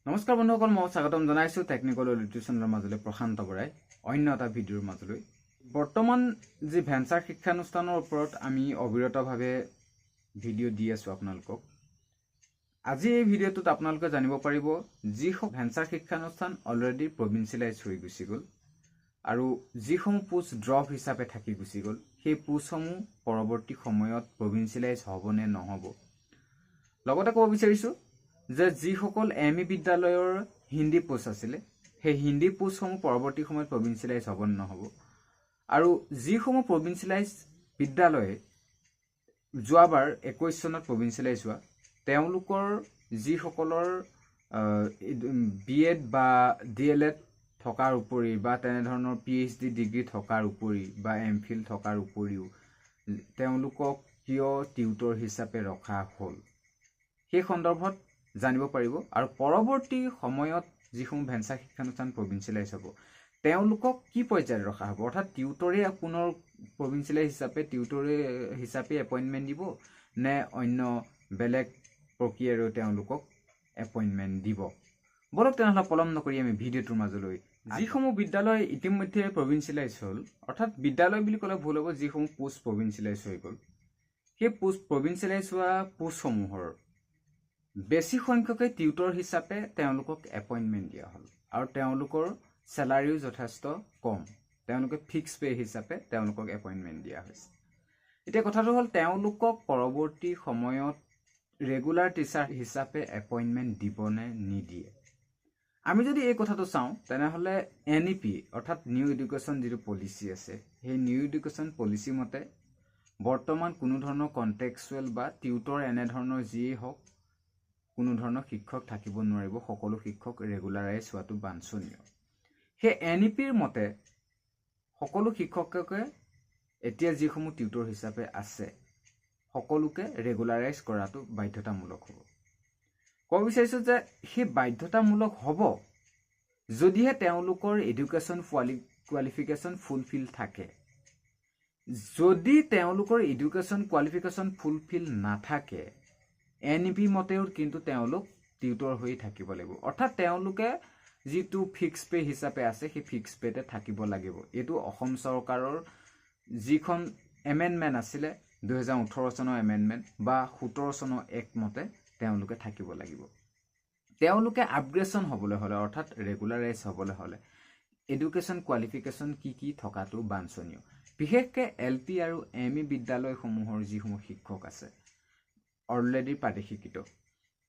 নমস্কাৰ বন্ধুসকল, মই স্বাগতম জনাইছোঁ টেকনিকেল ইউটিউব মাজলৈ প্ৰশান্ত বৰাই অন্য এটা ভিডিঅ'ৰ মাজলৈ। বৰ্তমান যি ভেঞ্চাৰ শিক্ষানুষ্ঠানৰ ওপৰত আমি অবিৰতভাৱে ভিডিঅ' দি আছোঁ আপোনালোকক, আজি এই ভিডিঅ'টোত আপোনালোকে জানিব পাৰিব যিসমূহ ভেঞ্চাৰ শিক্ষানুষ্ঠান অলৰেডি প্ৰভিঞ্চিয়েলাইজ হৈ গুচি গ'ল আৰু যিসমূহ পোষ্ট ড্ৰপ হিচাপে থাকি গুচি গ'ল, সেই পোষ্টসমূহ পৰৱৰ্তী সময়ত প্ৰভিঞ্চিয়েলাইজ হ'ব নে নহ'ব। লগতে ক'ব বিচাৰিছোঁ যে যিসকল এম ই বিদ্যালয়ৰ হিন্দী পোষ্ট আছিলে, সেই হিন্দী পোষ্টসমূহ পৰৱৰ্তী সময়ত প্ৰভিঞ্চিয়েলাইজ হ'ব নে নহ'ব আৰু যিসমূহ প্ৰভিঞ্চিয়েলাইজ বিদ্যালয়ে যোৱাবাৰ 21 চনত প্ৰভিঞ্চিয়েলাইজ হোৱা, তেওঁলোকৰ যিসকলৰ বি এড বা ডি এল এড থকাৰ উপৰি বা তেনেধৰণৰ পি এইচ ডি ডিগ্ৰী থকাৰ উপৰি বা এম ফিল থকাৰ উপৰিও তেওঁলোকক কিয় টিউটৰ হিচাপে ৰখা হ'ল, সেই সন্দৰ্ভত জানিব পাৰিব। আৰু পৰৱৰ্তী সময়ত যিসমূহ ভেঞ্চাৰ শিক্ষানুষ্ঠান প্ৰভিঞ্চিয়েলাইজ হ'ব, তেওঁলোকক কি পৰ্যায়ত ৰখা হ'ব, অৰ্থাৎ টিউটৰে পুনৰ প্ৰভিঞ্চিয়েলাইজ হিচাপে টিউটৰে হিচাপে এপইণ্টমেণ্ট দিব নে অন্য বেলেগ প্ৰক্ৰিয়াৰেও তেওঁলোকক এপইণ্টমেণ্ট দিব। ব'লক তেনেহ'লে পলম নকৰি আমি ভিডিঅ'টোৰ মাজলৈ। যিসমূহ বিদ্যালয় ইতিমধ্যে প্ৰভিঞ্চিয়েলাইজ হ'ল, অৰ্থাৎ বিদ্যালয় বুলি ক'লে ভুল হ'ব, যিসমূহ পোষ্ট প্ৰভিঞ্চিয়েলাইজ হৈ গ'ল, সেই পোষ্ট প্ৰভিঞ্চিয়েলাইজ হোৱা পোষ্টসমূহৰ বেছি সংখ্যকে টিউটৰ হিচাপে তেওঁলোকক এপইণ্টমেণ্ট দিয়া হ'ল আৰু তেওঁলোকৰ চেলাৰীও যথেষ্ট কম, তেওঁলোকে ফিক্স পে' হিচাপে তেওঁলোকক এপইণ্টমেণ্ট দিয়া হৈছে। এতিয়া কথাটো হ'ল, তেওঁলোকক পৰৱৰ্তী সময়ত ৰেগুলাৰ টিচাৰ হিচাপে এপইণ্টমেণ্ট দিবনে নিদিয়ে? আমি যদি এই কথাটো চাওঁ, তেনেহ'লে এন ই পি অৰ্থাৎ নিউ এডুকেশ্যন যিটো পলিচি আছে, সেই নিউ এডুকেশ্যন পলিচি মতে বৰ্তমান কোনো ধৰণৰ কণ্ট্ৰেকচুৱেল বা টিউটৰ এনেধৰণৰ যিয়েই হওক কোনো ধৰণৰ শিক্ষক থাকিব নোৱাৰিব, সকলো শিক্ষক ৰেগুলাৰাইজ হোৱাটো বাঞ্ছনীয়। সেই এন ই পিৰ মতে সকলো শিক্ষককে এতিয়া যিসমূহ টিউটৰ হিচাপে আছে সকলোকে ৰেগুলাৰাইজ কৰাটো বাধ্যতামূলক হ'ব। ক'ব বিচাৰিছোঁ যে সেই বাধ্যতামূলক হ'ব যদিহে তেওঁলোকৰ এডুকেশ্যন কোৱালিফিকেশ্যন ফুলফিল থাকে। যদি তেওঁলোকৰ এডুকেশ্যন কোৱালিফিকেশ্যন ফুলফিল নাথাকে, এন ই পি মতেও কিন্তু তেওঁলোক টিউটৰ হৈ থাকিব লাগিব, অৰ্থাৎ তেওঁলোকে যিটো ফিক্স পে' হিচাপে আছে সেই ফিক্স পে'তে থাকিব লাগিব। এইটো অসম চৰকাৰৰ যিখন এমেণ্ডমেণ্ট আছিলে 2018 চনৰ এমেণ্ডমেণ্ট বা 17 চনৰ এক মতে তেওঁলোকে থাকিব লাগিব। তেওঁলোকে আপগ্ৰেডেশ্যন হ'বলৈ হ'লে অৰ্থাৎ ৰেগুলাৰাইজ হ'বলৈ হ'লে এডুকেশ্যন কোৱালিফিকেশ্যন কি কি থকাটো বাঞ্ছনীয়। বিশেষকৈ এল পি আৰু এম ই বিদ্যালয়সমূহৰ যিসমূহ শিক্ষক আছে অলৰেডি প্ৰাদেশিকৃত,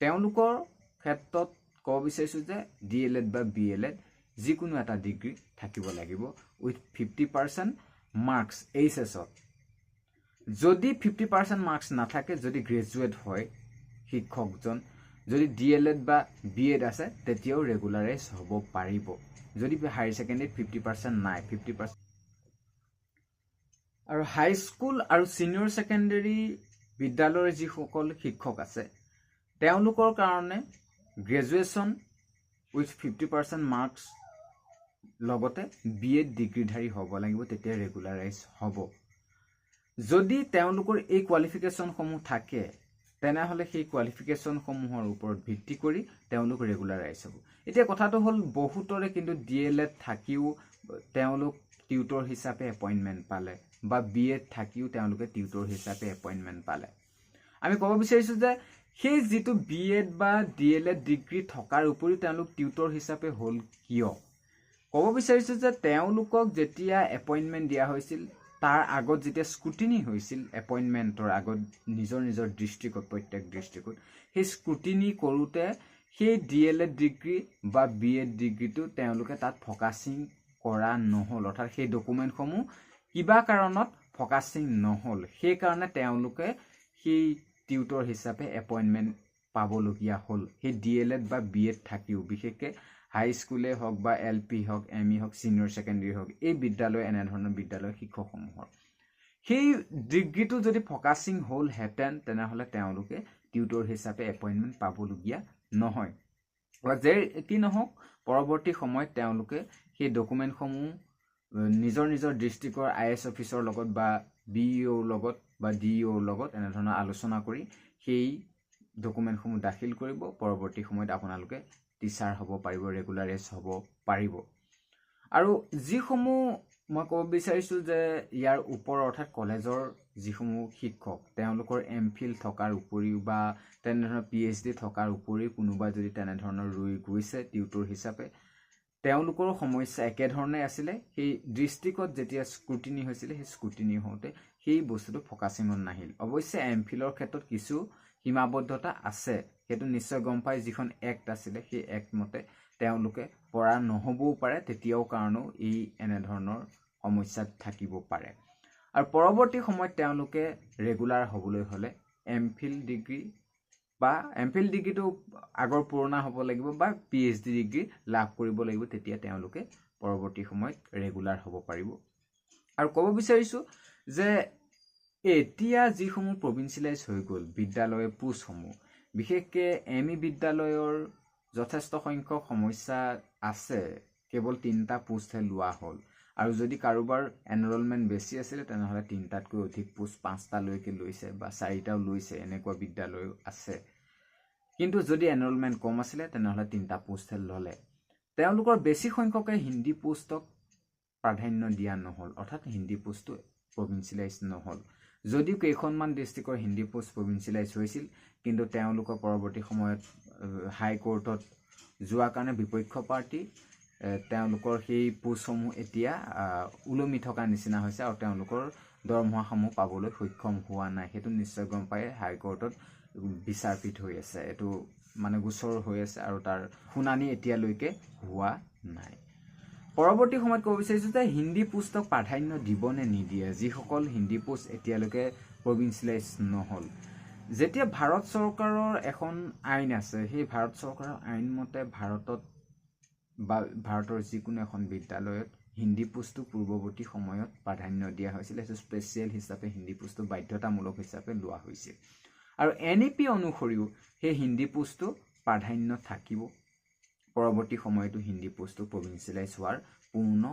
তেওঁলোকৰ ক্ষেত্ৰত ক'ব বিচাৰিছোঁ যে ডি এল এড বা বি এল এড যিকোনো এটা ডিগ্ৰী থাকিব লাগিব উইথ 50% মাৰ্কছ এইচ এছত। যদি 50% মাৰ্কছ নাথাকে, যদি গ্ৰেজুৱেট হয় শিক্ষকজন, যদি ডি এল এড বা বি এড আছে তেতিয়াও ৰেগুলাৰাইজ হ'ব পাৰিব। যদি হায়াৰ ছেকেণ্ডেৰীত 50% নাই, 50% আৰু হাইস্কুল আৰু ছিনিয়ৰ ছেকেণ্ডেৰী বিদ্যালয়ৰ যিসকল শিক্ষক আছে তেওঁলোকৰ কাৰণে গ্ৰেজুৱেশ্যন উইথ 50% মাৰ্কছ লগতে বি এড ডিগ্ৰীধাৰী হ'ব লাগিব, তেতিয়া ৰেগুলাৰাইজ হ'ব। যদি তেওঁলোকৰ এই কোৱালিফিকেশ্যনসমূহ থাকে তেনেহ'লে সেই কোৱালিফিকেশ্যনসমূহৰ ওপৰত ভিত্তি কৰি তেওঁলোক ৰেগুলাৰাইজ হ'ব। এতিয়া কথাটো হ'ল, বহুতৰে কিন্তু ডি এল এড থাকিও তেওঁলোক টিউটৰ হিচাপে এপইণ্টমেণ্ট পালে বা বি এড থাকিও তেওঁলোকে টিউটৰ হিচাপে এপইণ্টমেণ্ট পালে। আমি ক'ব বিচাৰিছোঁ যে সেই যিটো বি এড বা ডি এল এড ডিগ্ৰী থকাৰ উপৰিও তেওঁলোক টিউটৰ হিচাপে হ'ল কিয়? ক'ব বিচাৰিছোঁ যে তেওঁলোকক যেতিয়া এপইণ্টমেণ্ট দিয়া হৈছিল, তাৰ আগত যেতিয়া স্ক্ৰুটিনি হৈছিল এপইণ্টমেণ্টৰ আগত নিজৰ নিজৰ ডিষ্ট্ৰিক্টত, প্ৰত্যেক ডিষ্ট্ৰিক্টত সেই স্ক্ৰুটিনি কৰোঁতে সেই ডি এল এড ডিগ্ৰী বা বি এড ডিগ্ৰীটো তেওঁলোকে তাত ফকাচিং কৰা নহ'ল, অৰ্থাৎ সেই ডকুমেণ্টসমূহ কিবা কাৰণত ফকাচিং নহ'ল, সেইকাৰণে তেওঁলোকে সেই টিউটৰ হিচাপে এপইণ্টমেণ্ট পাবলগীয়া হ'ল। সেই ডি এল এড বা বি এড থাকিও, বিশেষকৈ হাইস্কুলেই হওক বা এল পি হওক, এম ই হওক, ছিনিয়ৰ ছেকেণ্ডেৰী হওক, এই বিদ্যালয় এনেধৰণৰ বিদ্যালয়ৰ শিক্ষকসমূহৰ সেই ডিগ্ৰীটো যদি ফকাচিং হ'লহেঁতেন তেনেহ'লে তেওঁলোকে টিউটৰ হিচাপে এপইণ্টমেণ্ট পাবলগীয়া নহয়। বা যে কি নহওক, পৰৱৰ্তী সময়ত তেওঁলোকে সেই ডকুমেণ্টসমূহ নিজৰ নিজৰ ডিষ্ট্ৰিক্টৰ I S অফিচৰ লগত বা বি ই অ'ৰ লগত বা ডি ই অ'ৰ লগত এনেধৰণৰ আলোচনা কৰি সেই ডকুমেণ্টসমূহ দাখিল কৰিব। পৰৱৰ্তী সময়ত আপোনালোকে টিচাৰ হ'ব পাৰিব, ৰেগুলাৰাইজ হ'ব পাৰিব। আৰু যিসমূহ মই ক'ব বিচাৰিছোঁ যে ইয়াৰ ওপৰৰ অৰ্থাৎ কলেজৰ যিসমূহ শিক্ষক, তেওঁলোকৰ এম ফিল থকাৰ উপৰিও বা তেনেধৰণৰ PhD থকাৰ উপৰিও কোনোবা যদি তেনেধৰণৰ ৰৈ গৈছে টিউটৰ হিচাপে, তেওঁলোকৰো সমস্যা একেধৰণে আছিলে। সেই ডিষ্ট্ৰিক্টত যেতিয়া স্ক্ৰুটিনি হৈছিলে, সেই স্ক্ৰুটিনি হওঁতে সেই বস্তুটো ফ'কাচিঙত নাহিল। অৱশ্যে এম ফিলৰ ক্ষেত্ৰত কিছু সীমাবদ্ধতা আছে, সেইটো নিশ্চয় গম পাই। যিখন এক্ট আছিলে সেই এক্ট মতে তেওঁলোকে পৰা নহ'বও পাৰে, তেতিয়াও কাৰণেও এই এনেধৰণৰ সমস্যাত থাকিব পাৰে। আৰু পৰৱৰ্তী সময়ত তেওঁলোকে ৰেগুলাৰ হ'বলৈ হ'লে এম ফিল ডিগ্ৰী বা এম ফিল ডিগ্ৰীটো আগৰ পুৰণা হ'ব লাগিব বা PhD degree লাভ কৰিব লাগিব, তেতিয়া তেওঁলোকে পৰৱৰ্তী সময়ত ৰেগুলাৰ হ'ব পাৰিব। আৰু ক'ব বিচাৰিছোঁ যে এতিয়া যিসমূহ প্ৰভিঞ্চিয়েলাইজ হৈ গ'ল বিদ্যালয়ৰ পোষ্টসমূহ, বিশেষকৈ ME বিদ্যালয়ৰ যথেষ্ট সংখ্যক সমস্যা আছে। কেৱল 3টা পোষ্টহে লোৱা হ'ল, আৰু যদি কাৰোবাৰ এনৰলমেণ্ট বেছি আছিলে তেনেহ'লে 3টাতকৈ অধিক পোষ্ট 5টালৈকে লৈছে বা 4টাও লৈছে, এনেকুৱা বিদ্যালয়ো আছে। কিন্তু যদি এনৰলমেণ্ট কম আছিলে তেনেহ'লে 3টা পোষ্টহে ল'লে। তেওঁলোকৰ বেছি সংখ্যকে হিন্দী পোষ্টক প্ৰাধান্য দিয়া নহ'ল, অৰ্থাৎ হিন্দী পোষ্টটো প্ৰভিঞ্চিয়েলাইজ নহ'ল। যদিও কেইখনমান ডিষ্ট্ৰিক্টৰ হিন্দী পোষ্ট প্ৰভিঞ্চিয়েলাইজ হৈছিল, কিন্তু তেওঁলোকৰ পৰৱৰ্তী সময়ত হাইকোৰ্টত যোৱাৰ কাৰণে বিপক্ষ পাৰ্টি তেওঁলোকৰ সেই পোষ্টসমূহ এতিয়া ওলমি থকা নিচিনা হৈছে আৰু তেওঁলোকৰ দৰমহাসমূহ পাবলৈ সক্ষম হোৱা নাই। সেইটো নিশ্চয় গম পায়, হাইকোৰ্টত বিচাৰপীঠ হৈ আছে, এইটো মানে গোচৰ হৈ আছে আৰু তাৰ শুনানি এতিয়ালৈকে হোৱা নাই। পৰৱৰ্তী সময়ত ক'ব বিচাৰিছোঁ যে হিন্দী পোষ্টক প্ৰাধান্য দিব নে নিদিয়ে, যিসকল হিন্দী পোষ্ট এতিয়ালৈকে প্ৰভিঞ্চিয়েলাইজ নহ'ল। যেতিয়া ভাৰত চৰকাৰৰ এখন আইন আছে, সেই ভাৰত চৰকাৰৰ আইন মতে ভাৰতত বা ভাৰতৰ যিকোনো এখন বিদ্যালয়ত হিন্দী পোষ্টটো পূৰ্বৱৰ্তী সময়ত প্ৰাধান্য দিয়া হৈছিলে, সেইটো স্পেচিয়েল হিচাপে হিন্দী পোষ্টটো বাধ্যতামূলক হিচাপে লোৱা হৈছিল। আৰু NEP অনুসৰিও সেই হিন্দী পোষ্টটো প্ৰাধান্য থাকিব। পৰৱৰ্তী সময়তো হিন্দী পোষ্টটো প্ৰভিঞ্চিয়েলাইজ হোৱাৰ পূৰ্ণ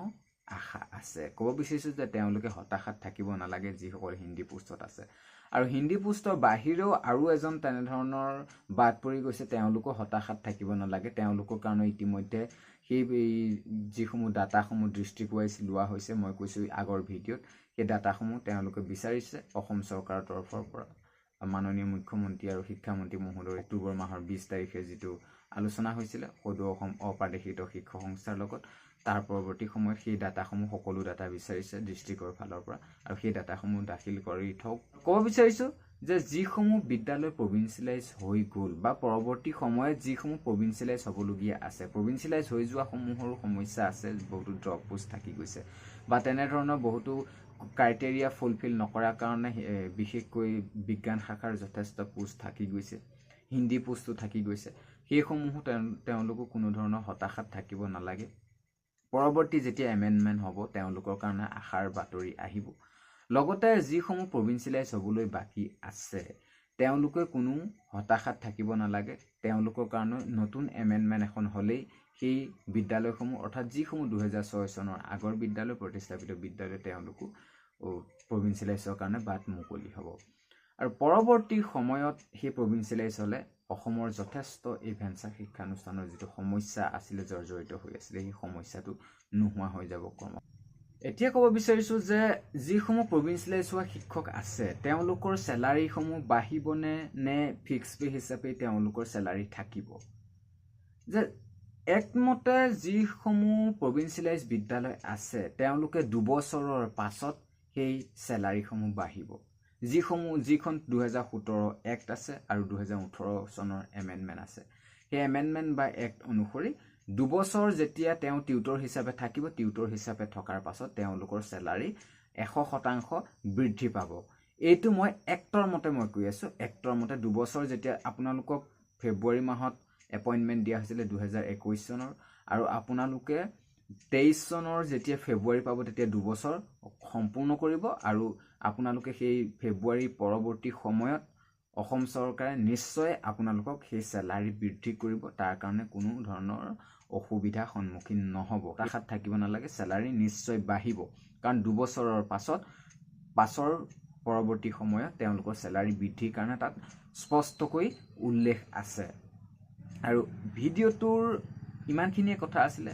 আশা আছে। ক'ব বিচাৰিছোঁ যে তেওঁলোকে হতাশাত থাকিব নালাগে যিসকল হিন্দী পোষ্টত আছে। আৰু হিন্দী পোষ্টৰ বাহিৰেও আৰু এজন তেনেধৰণৰ বাদ পৰি গৈছে, তেওঁলোকো হতাশাত থাকিব নালাগে। তেওঁলোকৰ কাৰণে ইতিমধ্যে সেই যিসমূহ ডাটাসমূহ ডিষ্ট্ৰিক্ট ৱাইজ লোৱা হৈছে, মই কৈছোঁ আগৰ ভিডিঅ'ত, সেই ডাটাসমূহ তেওঁলোকে বিচাৰিছে অসম চৰকাৰৰ তৰফৰ পৰা। মাননীয় মুখ্যমন্ত্ৰী আৰু শিক্ষামন্ত্ৰী মহোদয় অক্টোবৰ মাহৰ 20 তাৰিখে যিটো আলোচনা হৈছিলে সদৌ অসম অপ্ৰাদেশিক শিক্ষক সংস্থাৰ লগত, তাৰ পৰৱৰ্তী সময়ত সেই ডাটাসমূহ সকলো ডাটা বিচাৰিছে ডিষ্ট্ৰিক্টৰ ফালৰ পৰা আৰু সেই ডাটাসমূহ দাখিল কৰি থওক। ক'ব বিচাৰিছোঁ যে যিসমূহ বিদ্যালয় প্ৰভিঞ্চিয়েলাইজ হৈ গ'ল বা পৰৱৰ্তী সময়ত যিসমূহ প্ৰভিঞ্চিয়েলাইজ হ'বলগীয়া আছে, প্ৰভিঞ্চিয়েলাইজ হৈ যোৱাসমূহৰো সমস্যা আছে, বহুতো ড্ৰপ পোষ্ট থাকি গৈছে বা তেনেধৰণৰ বহুতো ক্ৰাইটেৰিয়া ফুলফিল নকৰাৰ কাৰণে বিশেষকৈ বিজ্ঞান শাখাৰ যথেষ্ট পোষ্ট থাকি গৈছে, হিন্দী পোষ্টটো থাকি গৈছে। সেইসমূহো তেওঁলোকো কোনো ধৰণৰ হতাশাত থাকিব নালাগে। পৰৱৰ্তী যেতিয়া এমেণ্ডমেণ্ট হ'ব তেওঁলোকৰ কাৰণে আশাৰ বাতৰি আহিব। লগতে যিসমূহ প্ৰভিঞ্চিয়েলাইজ হ'বলৈ বাকী আছে তেওঁলোকে কোনো হতাশাত থাকিব নালাগে। তেওঁলোকৰ কাৰণে নতুন এমেণ্ডমেণ্ট এখন হ'লেই সেই বিদ্যালয়সমূহ অৰ্থাৎ যিসমূহ 2006 চনৰ আগৰ বিদ্যালয়, প্ৰতিষ্ঠাপিত বিদ্যালয়, তেওঁলোকো প্ৰভিঞ্চিয়েলাইজৰ কাৰণে বাট মুকলি হ'ব। আৰু পৰৱৰ্তী সময়ত সেই প্ৰভিঞ্চিয়েলাইজ হ'লে অসমৰ যথেষ্ট এই ভেঞ্চাৰ শিক্ষানুষ্ঠানৰ যিটো সমস্যা আছিলে, জৰ্জৰিত হৈ আছিলে, সেই সমস্যাটো নোহোৱা হৈ যাব ক্ৰমত। এতিয়া ক'ব বিচাৰিছোঁ যে যিসমূহ প্ৰভিঞ্চিয়েলাইজ হোৱা শিক্ষক আছে তেওঁলোকৰ চেলাৰীসমূহ বাঢ়িবনে নে ফিক্স পে' হিচাপে তেওঁলোকৰ চেলাৰী থাকিব। যে একমতে যিসমূহ প্ৰভিঞ্চিয়েলাইজ বিদ্যালয় আছে তেওঁলোকে 2 বছৰৰ পাছত সেই চেলাৰীসমূহ বাঢ়িব। যিখন 2017 এক্ট আছে আৰু 2018 চনৰ এমেণ্ডমেণ্ট আছে, সেই এমেণ্ডমেণ্ট বা এক্ট অনুসৰি 2 বছৰ যেতিয়া তেওঁ টিউটৰ হিচাপে থাকিব, টিউটৰ হিচাপে থকাৰ পাছত তেওঁলোকৰ চেলাৰী 100% বৃদ্ধি পাব। এইটো মই এক্টৰ মতে মই কৈ আছোঁ। এক্টৰ মতে 2 বছৰ যেতিয়া আপোনালোকক ফেব্ৰুৱাৰী মাহত এপইণ্টমেণ্ট দিয়া হৈছিলে 2021 চনৰ, আৰু আপোনালোকে 23 চনৰ যেতিয়া ফেব্ৰুৱাৰী পাব তেতিয়া 2 বছৰ সম্পূৰ্ণ কৰিব আৰু আপোনালোকে সেই ফেব্ৰুৱাৰী পৰৱৰ্তী সময়ত অসম চৰকাৰে নিশ্চয় আপোনালোকক সেই চেলাৰী বৃদ্ধি কৰিব। তাৰ কাৰণে কোনো ধৰণৰ অসুবিধাৰ সন্মুখীন নহ'ব, আশাত থাকিব নালাগে, চেলাৰী নিশ্চয় বাঢ়িব। কাৰণ 2 বছৰৰ পাছত পাছৰ পৰৱৰ্তী সময়ত তেওঁলোকৰ চেলাৰী বৃদ্ধিৰ কাৰণে তাত স্পষ্টকৈ উল্লেখ আছে। আৰু ভিডিঅ'টোৰ ইমানখিনিয়ে কথা আছিলে।